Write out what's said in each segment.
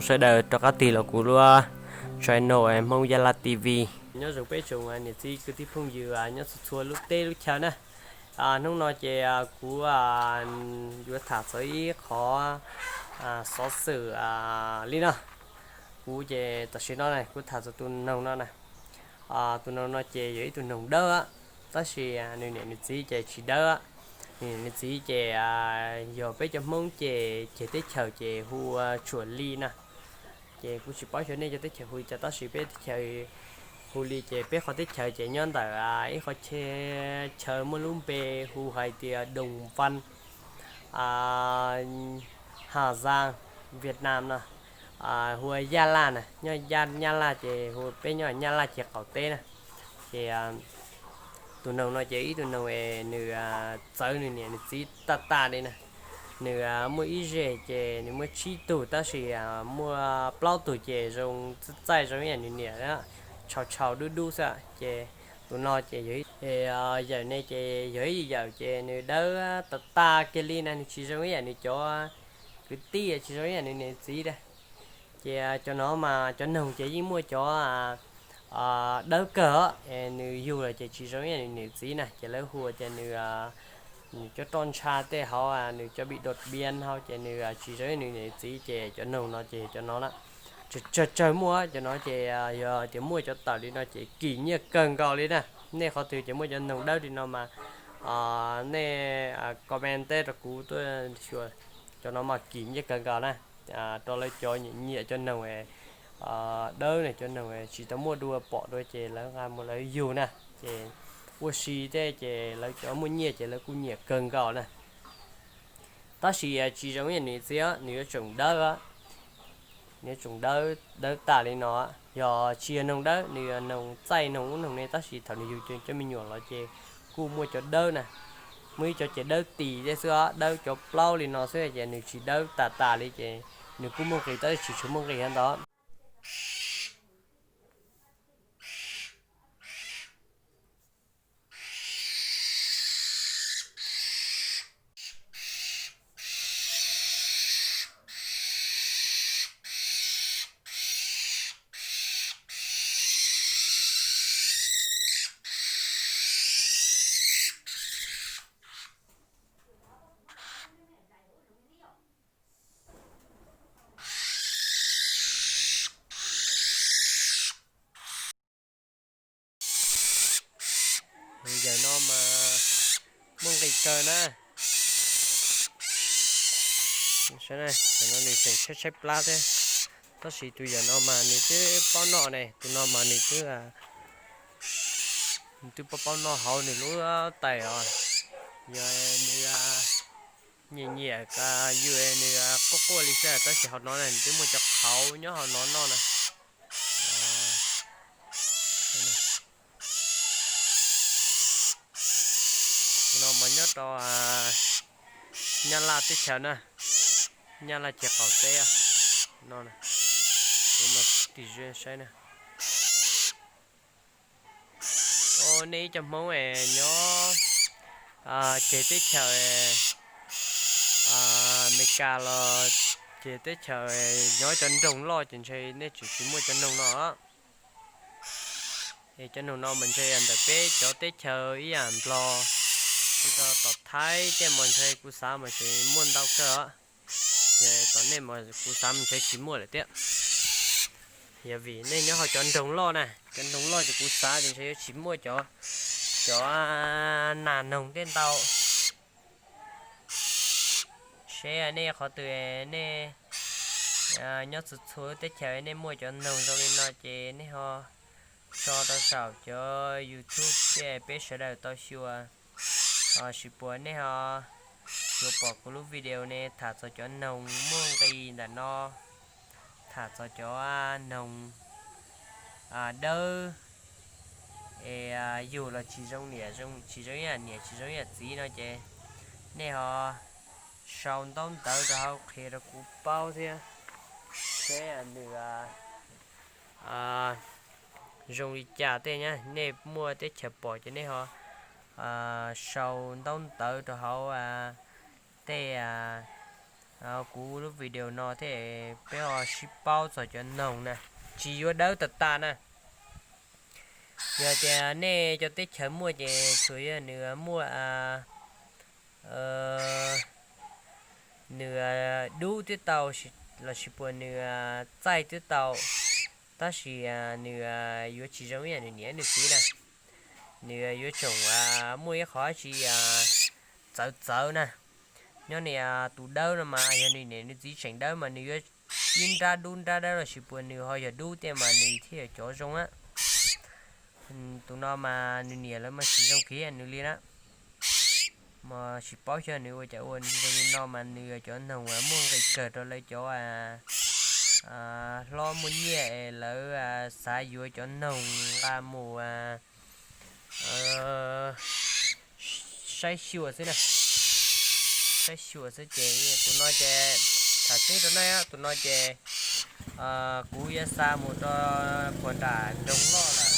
Sawv daws rov qab tig los kuv lub channel Hmoob Yaj Laj T V. Nyob zoo peb tsoom niam txiv kwv tij phooj ywg nyob txhua txhua lub teb lub chaw na. Hnub no ces kuv yuav tham txog ib qhov xov xwm li no. Kuv ces tam sim no kuv tham txog tus noog no na. Tus noog no ces yog ib tug noog dawb, tab sis nws niam nws txiv ces tsis dawb. Nws niam nws txiv ces yog peb cov Hmoob ces ceg teb chaws ces hu ua Tsuam Li na. Ces kuv tsis paub xyov nej cov teb chaws hu li cas, tab sis peb teb chaws hu li, ces peb qhov teb chaws ces nyob ntawm ib qhov chaw muaj lub npe hu hais tias Đồng Văn, Hà Giang, Việt Nam no, hu ua Yaj Laj na, nyob Yaj Laj ces hu, peb nyob Yaj Laj ces qaum teb na. Ces tus noog no ces ib tug noog es nws txawv nws niam nws txiv tag tag li na. Nws muaj ib zeg ces nws muaj tsib tug, tab sis muaj plaub tug ces zoo txaij txaij zoo ib yam nws niam, tshau tshau dub dub xwb. Ces tus no ces yog, yawm ne ces yog ib yawm ces nws dawb tag tag kiag li na, nws tsis zoo ib yam nws cov kwv tij, tsis zoo ib yam nws niam nws txiv li. Ces cov no mas cov noog ces yeej muaj cov dawb kawg os, nws yug los ces tsis zoo ib yam nws niam nws txiv na, ces lawv hu tias nws, nws cov roj ntsha tej hauv, nws cov bị đột biến hauv ces nws tsis zoo ib yam nws niam nws txiv, ces cov noog no ces cov no na. Tsawg tsawg muaj cov no ces yog tias muaj cov tawm li no ces kim nyiaj kawg nkaus li na. Nej qhov twg ces muaj cov noog dawb li no mas nej comment teb rau kuv tuaj xyuas. Cov no mas kim nyiaj kawg nkaus na, rau lawv cov nyiam nyiam cov noog dawb ne, cov noog tsis tau muaj dua pom dua ces lawv nqa mus lawv yug na. Ces ua si tej ces lawv cov muaj nyiaj ces lawv kuj nyiam kawg nkaus na. Tab sis tsis zoo ib yam nws txiv, nws yuav tsoom dawb, nws yuav tsoom dawb dawb tas li no. Yog tsis yog noog dawb, nws yog noog txaij noog ub noog ne, tab sis thaum nws yug cov me nyuam los ces kuj muaj cov dawb na. Muaj ib cov ces dawb tis tej xwb os, dawb cov plaub li no xwb ces nws tsis dawb tas tas li ces nws kuj muaj nqis tab sis tsis tshua muaj nqis thiab ntau. Yawm no mas muaj nqis kawg na. Saib, yawm no nws tseem tshaib tshaib plab thiab, tab sis tus yawm no mas nws twb paub noj ne, tus no mas nws twb, nws twb paub paub noj hauv nws lub tais os. Yog nws nyiam nyiam ka yus nws quaj quaj li xwb, tab sis hauv no na nws twb muaj cov qhauv nyob hauv no noj na. Tus no mas nyob rau Nyab Laj teb chaws na, Nyab Laj ceg qaum teb no. Kuv mam tig saib na. Nej ib co Hmoob es nyob ceg teb chaws Amelikas los ceg teb chaws nyob cov nroog loj ces ntshe nej tseem tsis muaj cov noog no. Es cov noog no mas ntshe ntawm peb cov teb chaws ib yam Nplog, tsis tau tom Thaib tej mas ntshe kuv xav mas tseem muaj ntau kawg os. Ces tom nej mas kuv xav mas ntshe tsis muaj lawm thiab. Yog vim nej nyob hauv cov nroog loj na, cov nroog loj ces kuv xav ces ntshe yuav tsis muaj cov, cov nas noog tej ntau. Seb nej qhov twg nej nyob txhua txhua teb chaws nej muaj cov noog zoo li no ces nej ho tso rau saum cov YouTube thiab peb sawv daws tau xyuas. Ho sis puas nej ho xyuas pom kuv lub video ne tham txog cov noog muaj nqis ntawm no, tham txog cov noog dawb es yug los tsis zoo niam, tsis zoo ib yam niam tsis zoo ib yam txiv no ces nej ho sau ntaub ntawv rau hauv qhia rau kuv paub thiab, seb nws zoo li cas tej na. Nej muaj teb chaws pom ces nej ho sau ntaub ntawv rau hauv tej Kuv lub video no thiab peb ho sib paub txog cov noog na, tsis yuav dawb tag tag na. Yog tias nej cov teb chaws muaj ces tsuas yog nws muaj, nws dub twb tau, lossis puas nws txaij twb tau, tab sis nws yuav tsis zoo ib yam nws niam nws txiv na. Nws yuav tsoom muaj ib qhov tsi txawv txawv na. Nyob ni tus dawb no mas yog nws niam nws txiv tseem dawb mas nws yuav ib nrab dub nrab dawb lossis puas nws ho yog dub tiag mas nws thiaj yog cov zoo a. Tus no mas nws niam lawv mas tsis zoo kiag nws li na. Mas tsis paub xyov nws ua cas ua nws zoo li no mas nws yog cov noog uas muaj nqis kawg rau lawv cov hlob muaj nyiaj es lawv xav yuav cov noog nqa mus saib xyuas xwb na. Saib xyuas xwb ces tus no ces tham tseeb rau nej, tus no ces kuv yuav xa mus rau puag nram nroog loj lawm.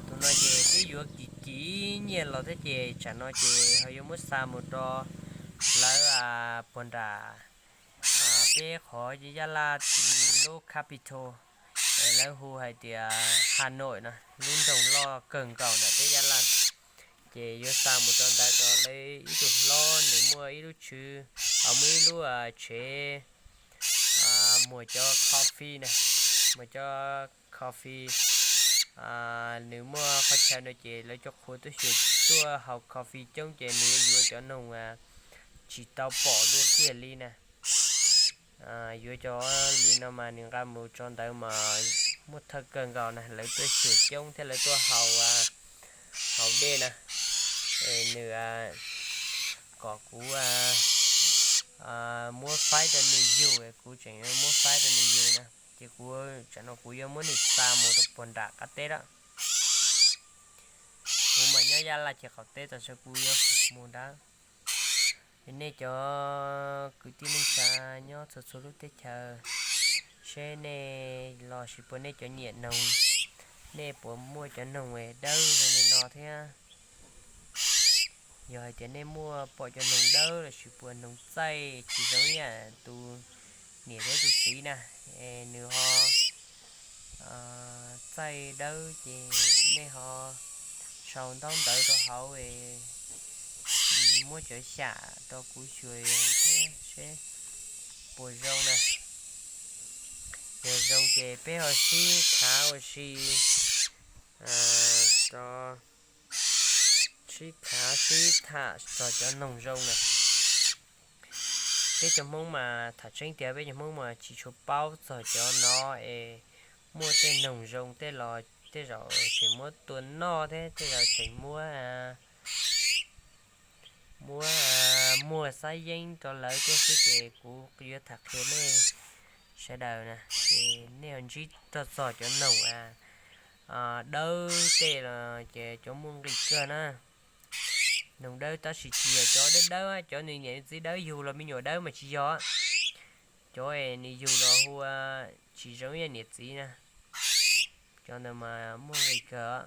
Tus no ces twb yuav kim kim nyiaj los thiab ces tsam no ces ho yuav muab xa mus rau lawv puag nram peb qhov Yaj Laj lub capital es lawv hu hais tias Hà Nội no, lub nroog loj kawg nkaus ntawm peb Yaj Laj. Ces yuav xa mus rau ntawd rau lawv ib tug hlob nws muaj ib lub tswv, muaj ib lub tsev muag cov coffee na, muag cov coffee. Nws muaj qhov chaw no ces lawv cov qhua tuaj xyuas tuaj haus coffee coob ces nws yuav yuav cov noog tsis tau pom dua kiag li na. Yuav cov li no mas nws nqa mus tso ntawd mas muaj thawj kawg nkaus na, lawv tuaj xyuas coob thiab lawv tuaj haus, haus dej na. Es nws kom kuv muab faib rau nws yug, kuv tseem muab faib rau nws yug na. Ces kuv tsam no kuv yuav muab nws xa mus rau puag nram qab teb lawm. Kuv mas nyob Yaj Laj ces qaum teb tam sim kuv yuav mus nrad. Es nej cov kwv tij neej tsa nyob txhua txhua lub teb chaws, seb nej lossis puas nej cov nyiam noog, nej puas muaj cov noog dawb zoo li no thiab? Yog hais tias nej muaj pom cov noog dawb lossis puas noog txaij tsis zoo ib yam tus niam thiab tus txiv na, es nws ho txaij dawb ces nej ho sau ntaub ntawv rau hauv es muab cov xyam rau kuv xyuas thiab seb puas zoo na. Yog zoo ces peb ho sib khav ua si, sib khav sib tham txog cov noog zoo na. Peb cov Hmoob mas tham tseeb tiag peb cov Hmoob mas tsis tshua paub txog cov no es muaj tej noog zoo tej los tej zaum tseem muab tua noj thiab tej zaum tseem muab, muab muag xab yeeb rau lawv thiab xwb ces kuv yuav tham qhia nej sawv daws na ces nej ho ntsib txog txog cov noog dawb tej los ces cov muaj nqis kawg na. Noog dawb tab sis tsis yog cov dawb dawb, cov nws niam nws txiv dawb yug los me nyuam dawb mas tsis yog. Cov es nws yug los hu tsis zoo ib yam niam txiv na. Cov ntawd mas muaj nqis kawg.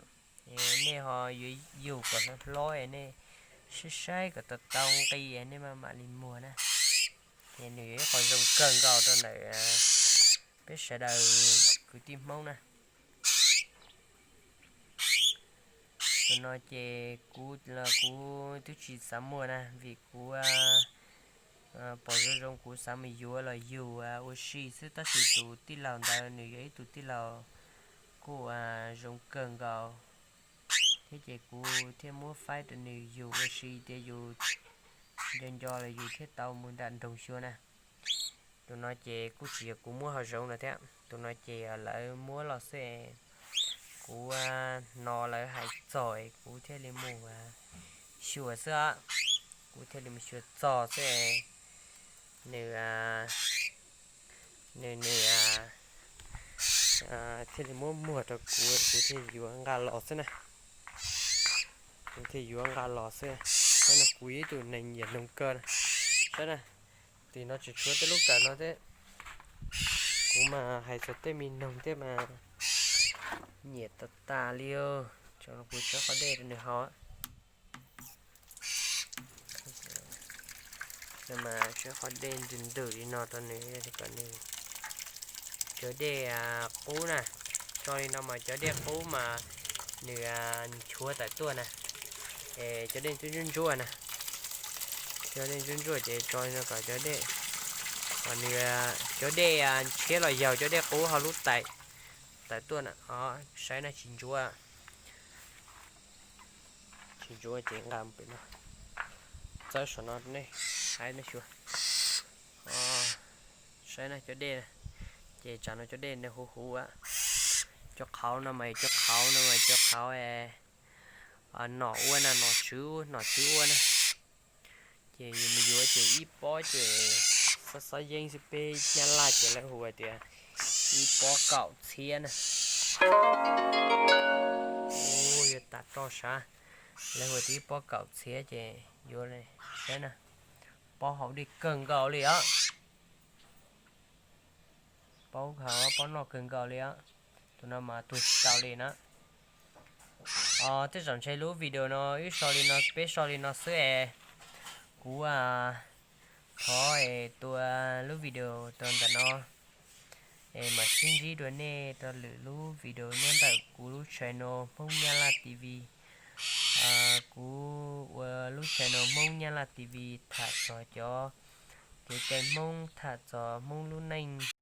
Nej ho yuav yug kom hlob hlob es nej saib saib kom tau tau nqi es nej mam mam li muag na. Es nws yog ib qho zoo kawg nkaus rau ntawm peb sawv daws kwv tij Hmoob na. Tus no ces kuv los kuv twb tsis xav muag na vim kuv pom zoo zoo kuv xav mus yuav los yug ua si xwb tab sis tus tij laug ntawd nws yog ib tug tij laug kuj zoo kawg nkaus thiab ces kuv thiaj muab faib rau nws yug ua si tias yus nco nco los yus thiaj tau mus nram nroog xyuas na. Tus no ces kuj tsis yog kuv muab hav zoov no thiab, tus no ces lawv muab los xwb. Kuv hnov lawv hais txog es kuv thiaj li mus xyuas xwb, kuv thiaj li mus xyuas txog xwb. Nws, nws, nws thiaj li muab muag rau kuv, kuv thiaj yuav nqa los xwb na. Kuv thiaj yuav nqa los xwb. Saib no kuv yog ib tug neeg nyiam noog kawg na. Saib na, tim no tseem tshuav tej lub kawm no thiab. Kuv mas hais txog tej me noog thiab mas nyiam tas tas li. Tso kuv tsob qhov dej rau nws haus. Mas tso qhov dej ntws ntws li no rau nws kom nws, cov dej qub na, tso li no mas cov dej qub mas nws nchuav tawm tuaj na, es cov dej ntsuab ntsuab na, cov dej ntsuab ntsuab ces tso li no kom cov dej, kom nws, cov dej ntshiab los yaug cov dej qub hauv lub tais tawm tuaj na, saib na tsis ntsuav. Tsis ntsuav ces nqa pem no, txawb saum no nej saib nej xyuas, saib na cov dej, ces tsam no cov dej nws huv huv, cov qhauv no mas cov qhauv no mas cov qhauv nom ua na, nom tswv, nom tswv ua na. Ces yus mus yuav ces ib pob ces xob xob yeeb xwb, peb Nyab Laj ces lawv hu hais tias ib pob kaum txhiab na. Ua yog tas roj sav, lawv hu tias ib pob kaum txhiab ces yuav saib na, pob haus dej kawg nkaus li os. Paub hais pob noj kawg nkaus li os. Tus no mas tuag tsis tau li na. Tej zaum ntshe lub video no wb so li no, peb so li no xwb es kuv thov es tua lub video rau ntawm no es mam sib ntsib dua nej rau lwm lub video nyob ntawm kuv lub channel Hmoob Nyab Laj T V. Kuv ua lub channel Hmoob Nyab Laj T V tham txog cov kev cai Hmoob, tham txog Hmoob lub neej